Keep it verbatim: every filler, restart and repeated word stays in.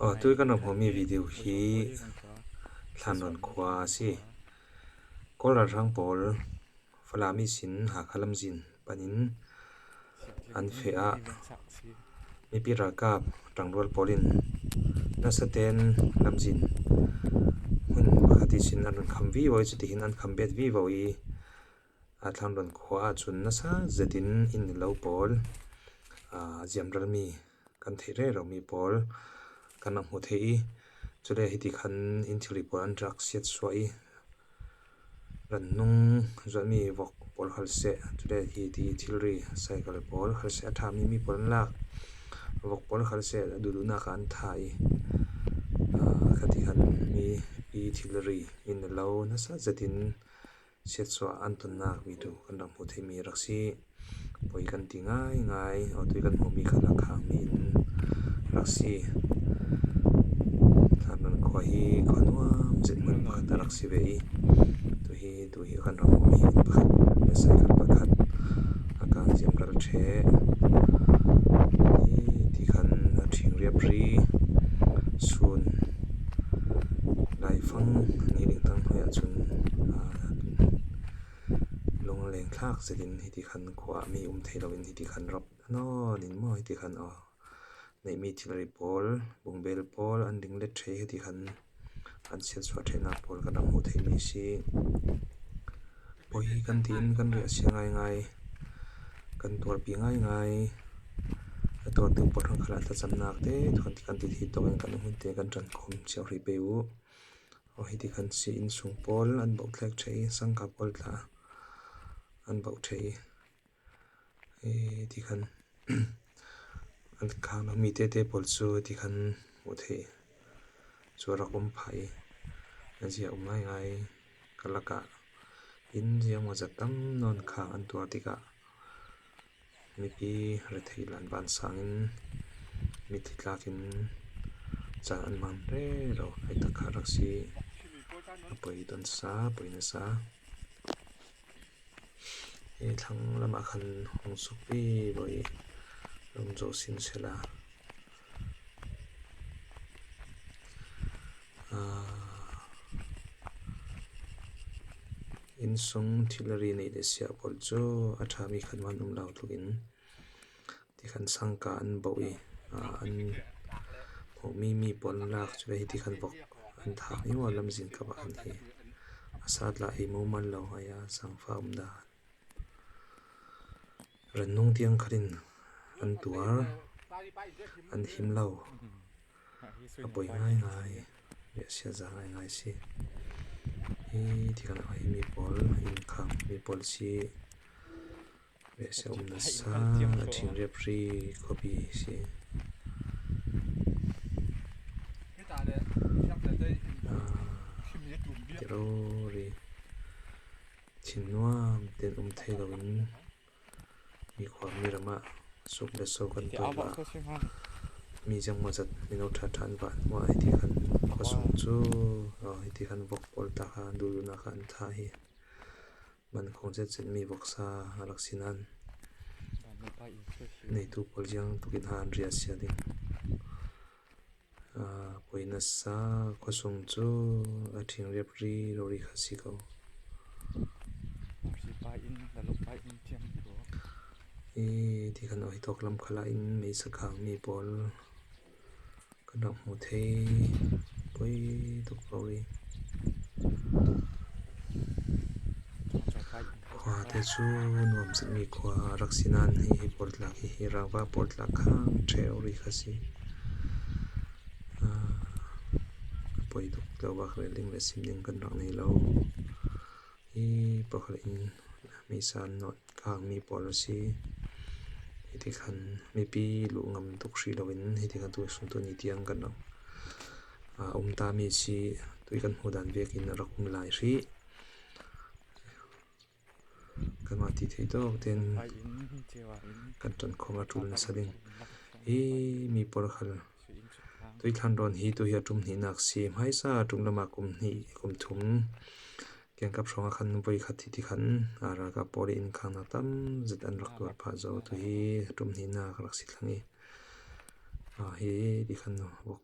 Aw, tui kan rak hmuhmi video hi Thlanrawn khua a si. Kawl ralhrang pawl Falam ihsin Hakha lamzin panin an feh ah mipi ralkap ṭangrual pawl in nasaten lamzin hmun pakhat ihsin an run kham vivo i, cutihin an kham bet vivo i, a Thlanrawn khua ahcun nasa zetin inn le lo pawl, aa, ziamralmi kan theih rero mi pawl kan rak hmu thei i, cule hiti khan inn thilri pawl an rak siatsuah i, rannung zuatmi vok pawl khal seh, cule hiti thilri cycle pawl khal seh, a ṭhami mi pawl an lak, vok pawl khal seh, a duhduhnak ah an thah i, aa, khati khan mipi thilri inn le lo nasa zetin siatsuah an tonnak video kan rak hmu theimi rak si. Poi kan ti ngaingai, aw, tui kan hmuhmi kha a khangmi in rak si. Thlanrawn khua hi khua nuam zet hmun pakhat a rak si ve i, tu hi, tu hi kan rak hmuhmi pakhat, le cycle pakhat, a kang ziamral ṭheh, hiti khan a ṭhing riapri, sun, laifang ni ding tang hnuai ahcun, aa, lungleng thlak zetin hiti khan khua ah mi um thei loin hiti khan rap nawn in maw, hiti khan, aw, neihmi thilri pawl, bungbel pawl, an ding let ṭheh hiti khan an siatsuah ṭhehnak pawl kan rak hmu theimi si. Poi kan tiin kan riahsia ngaingai, kan tuarpi ngaingai, a tuartu pawl hrang khalah thlacamnak te kan ti, kan ti thei tawkin kan hun te kan ṭankhawm cio hrih pei u. Aw, hiti khan si, innsung pawl an bauh thlek ṭheh i, sangka pawl tla an bauh ṭheh i, hiti khan an khang lomi tete pawl cu hiti khan hmuh theih cu a rak um phah i, a zia um ngaingai. Ka lakah inn ziangmawzat tam nawn khang an tuar tikah mipi rethei lan vansang in, mithi tlakin caan an mang rero, haitak kha rak si. A poi ton sa, poi nasa. Hi thlang lamah khan hung suk vivo i, lungzo sin sela. Aa, innsung thilri neih le siah pawl cu a ṭhami khat hmanh um lo tlukin, ti khan sangka an bauh i, aa, an hmuhmi mi pawl an lak, cule hiti khan vok an thah i maw, lamzin kap ah khan hi a sa tla ei mumal lo, aya sangfa um dan. Rannung tiang khatin an tuar, an him lo, a poi ngaingai, riahsia za ngaingai si. Hiti khan a himi pawl, inn khang mi pawl si, riahsia um nasa, a ṭhing riapri khuapi si. Aa, ti rori. Thinnuam tein um thei loin mi khua mi ram ah suk le so kan tuah. Mi ziangmawzat mino ṭha ṭha an vah hnuah hiti khan khuasung cu, aw, hiti khan vok pawl ta kha duhduhnak kha an thah hi. Man khong zetzet mi voksa a rak si nain neitu pawl ziang tukin ha an riahsia ding. Aa, poi nasa, khuasung cu a ṭhing riapri rori kha si ko. I, ti khan aw, hi tawk lam khalah in meisa khang mi pawl kan rak hmu thei, poi tuk rori. Khuate cu nuam zetmi khua rak si nain hi, hi pawl tlak hi, hi rangva pawl tlak kha ṭheu rih kha si. Aa, a poi tuk lo bak rel ding le sim ding kan rak nei lo. Hi pakhat in meisa nawt kangmi pawl a si. Hiti khan mipi luh ngam tuk hrih loin hiti khan tu sung tu ni tiang kan rak, aa, um ta mi si, tui kan hmuh dan vekin a rak um lai hrih. Kanmah ti thei tawk tein kan ṭankhawm a ṭul nasa ding. Hi mi pawl khal, tui thlan rawn hi tu hi a ṭum hnihnak si, hmaisa a ṭum lamah kum hnih, kum thum kiangkap hrawng ah khan voi khat hi ti khan, aa, ralkap pawl i inn khangnak tam zet an rak tuar phah zo. Tu hi a ṭum hnihnak rak si thlang i, aa, hi ti khan vok